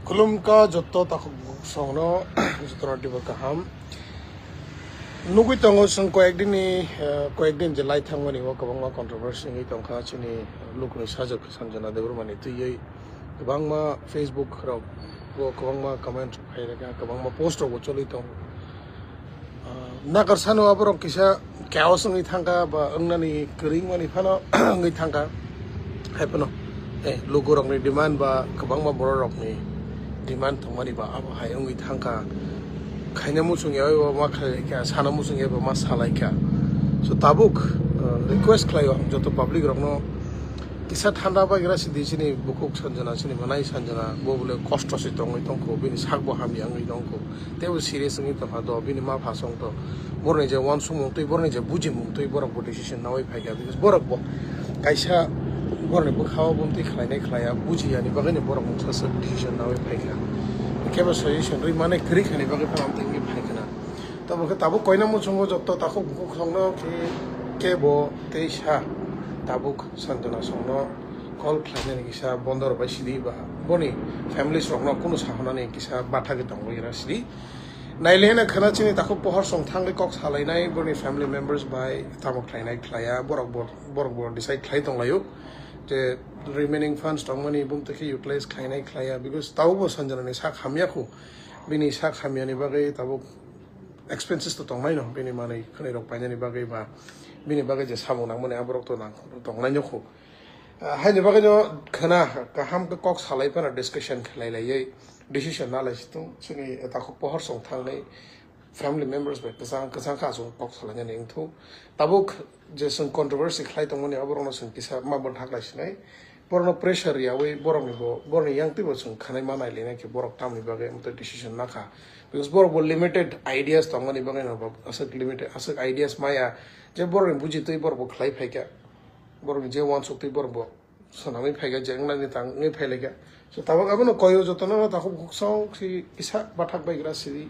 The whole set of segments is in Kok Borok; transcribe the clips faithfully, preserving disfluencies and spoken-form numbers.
Khulumkha joto takhuk songno, jotono teibo kaham. Nugui tongo chwng koyekdinni, eh, koyekdin je lai thangmani o kwbangma controversy wngwi tongkha chini lukuni sajwk Sanjana Debbarmani twiwi. Kwbangma Facebook rok o kwbangma comment rok phai rwkha, kwbangma post rok bo choli tongo. Ah, nakarsano aborok kisa chaos wngwi thangkha ba wngnani kwrwngmani phano wngwi thangkha. Hai phano, eh, lukurokni demand ba kwbangma bororokni demand tongmani ba abo hai wngwi thangkha. Khaina muchung yaui bo ma khlai laikha, sana muchung yaui bo ma sa laikha. So tabuk, ah, request khlaio ang joto public rokno kisa thanda bagira sidi chini bukhuk Sanjana, chini manai Sanjana, bo bole kosto se tongwi tongkho, bini sak bo hamya wngwi tongkho. Teibo serious wngwi tongkha do, bini ma pha song to. Borokni je uansukmung twi, borokni je bujimung twi, borok bo decision naui phaikha. Because borok bo kaisa borokni bwkhao bumtwi khlainai khlaiya, bujiyani bagwino borok mungsa swk decision naui phaikha. Kebo suggestion rwi mane kwrwi khani bagwi phano amtwi wngwi phaikhwna. Tabo khe tabuk koina muchungo joto takhuk bukhuk songno khe kebo tei sa tabuk Sanjana songno call khlainani kisa bondo rwbai sidi ba boni families rokno kunu sahonani kisa bathagwi tongwi ra sidi. Nailena khana chini takhuk pohor song thangwi kok salainai boni family members bai tamo khlainai khlaiya borok bo, borok bo decide khlai tonglaio je remaining funds tongmani bumtwi khe utilize khlainai khlaiya, because tabuk bo Sanjanani sak hamya khu, bini sak hamyani bagwi tabuk expenses to tongnai no, bini manwi khwnwi rok painani bagwi ba bini bagwi je samung nangmani aborok to nang tongnai no khu. Ah, haini bagwi no khwna kaham khe kok salai phano discussion khlai laiwi decision na lai situng chini takhuk pohor song thangnai family members bai kwchang kwchang kha aswk kok salainani wngthuk. Tabuk je chwng controversy khlai tongmani aborokno chwng kisa ma bo thak lai sinai. Borokno pressure riyawi borokni bo, borokni yang twibo chwng khwnai ma nai lina khe borok tamni bagwi amtwi decision nakha. Because borok bo limited ideas tongmani bagwi no bo aswk limited, aswk ideas maya je borokni buji twi borok bo khlai phaikha. Borokni je uansuk twi borok bo swnamwi phaikha, je wngnani tang wngwi phailaikha. So tabuk abono koyo jotono takhuk bukhuk song si kisa bathak baigra sidi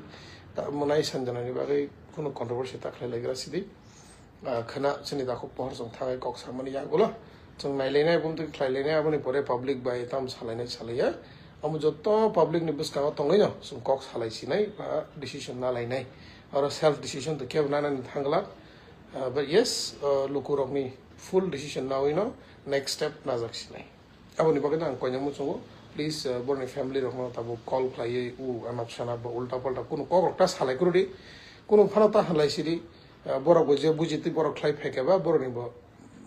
ta mwnai Sanjanani bagwi khunu controversy ta khlai laigra sidi. Ah, khwna chini takhuk pohor song thangai kok samani yagulo. Chwng nailainai bumtwi khlailainai aboni pore public bai tam salainai salaiya. Amo joto public ni bwskango tongwino chwng kok salai sinai ba decision na lainai. Oro self decision to kebo nanani thangla. Ah, but yes, ah, lukurokni full decision nawino next step najak sinai. Aboni bagwi ang koina muchungo, please, ah, borokni family rokno tabuk call khlaiwi u anap sanap ba ulta palta kunu kok rok ta salai kwrwdi. Kunu phano ta halai sidi, ah, borok bo je buji twi borok khlai phaikha ba borokni bo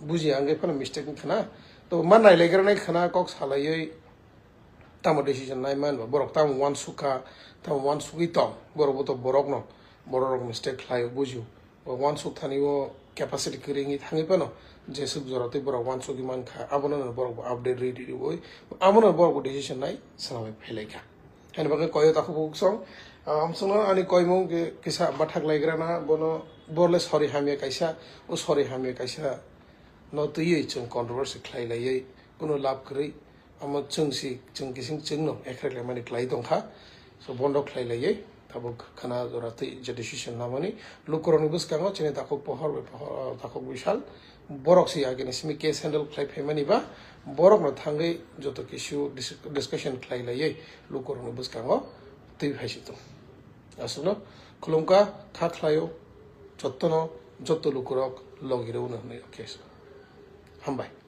buji angwi phano mistake wngkha na. To ma nailaigra nai khwna kok salaiwi tamo decision nai man ba borok tamo uansuk kha, tamo uansugwi tong, borok bo to borokno, borok rok mistake khlaio bujio. Bo uansuk thani o capacity kwrwi wngwi thangwi phano jeswk jora twi borok uansugwi man kha, abono no borok bo update rwi rwi rwi abono borok bo decision nai swnamwi phailaikha. Ani bagwi koyo takhuk bukhuk song, ah, amsongno ani koimung khe kisa bathak laigrana bono borle sorry hamya kaisa, o sorry hamya kaisa no twiwi chwng controversy khlai laiwi kunu lab kwrwi. Omo chwng si, chwng kising chwngno ekhrek laimani khlai tongkha. So bondo khlai laiwi tabuk khwna jora twi je decision namani lukurokni bwskango chini takhuk pohor bai pohor, takhuk bisal borok si agini simi case handle khlai phaimani ba borokno thangwi joto kisu dis-, discussion khlai laiwi lukurokni bwskango twi phai si tong. Aswkno khulumkha kha khlaio jottono, jotto lukurok logi rwno hwnwi. Okay, so hambai.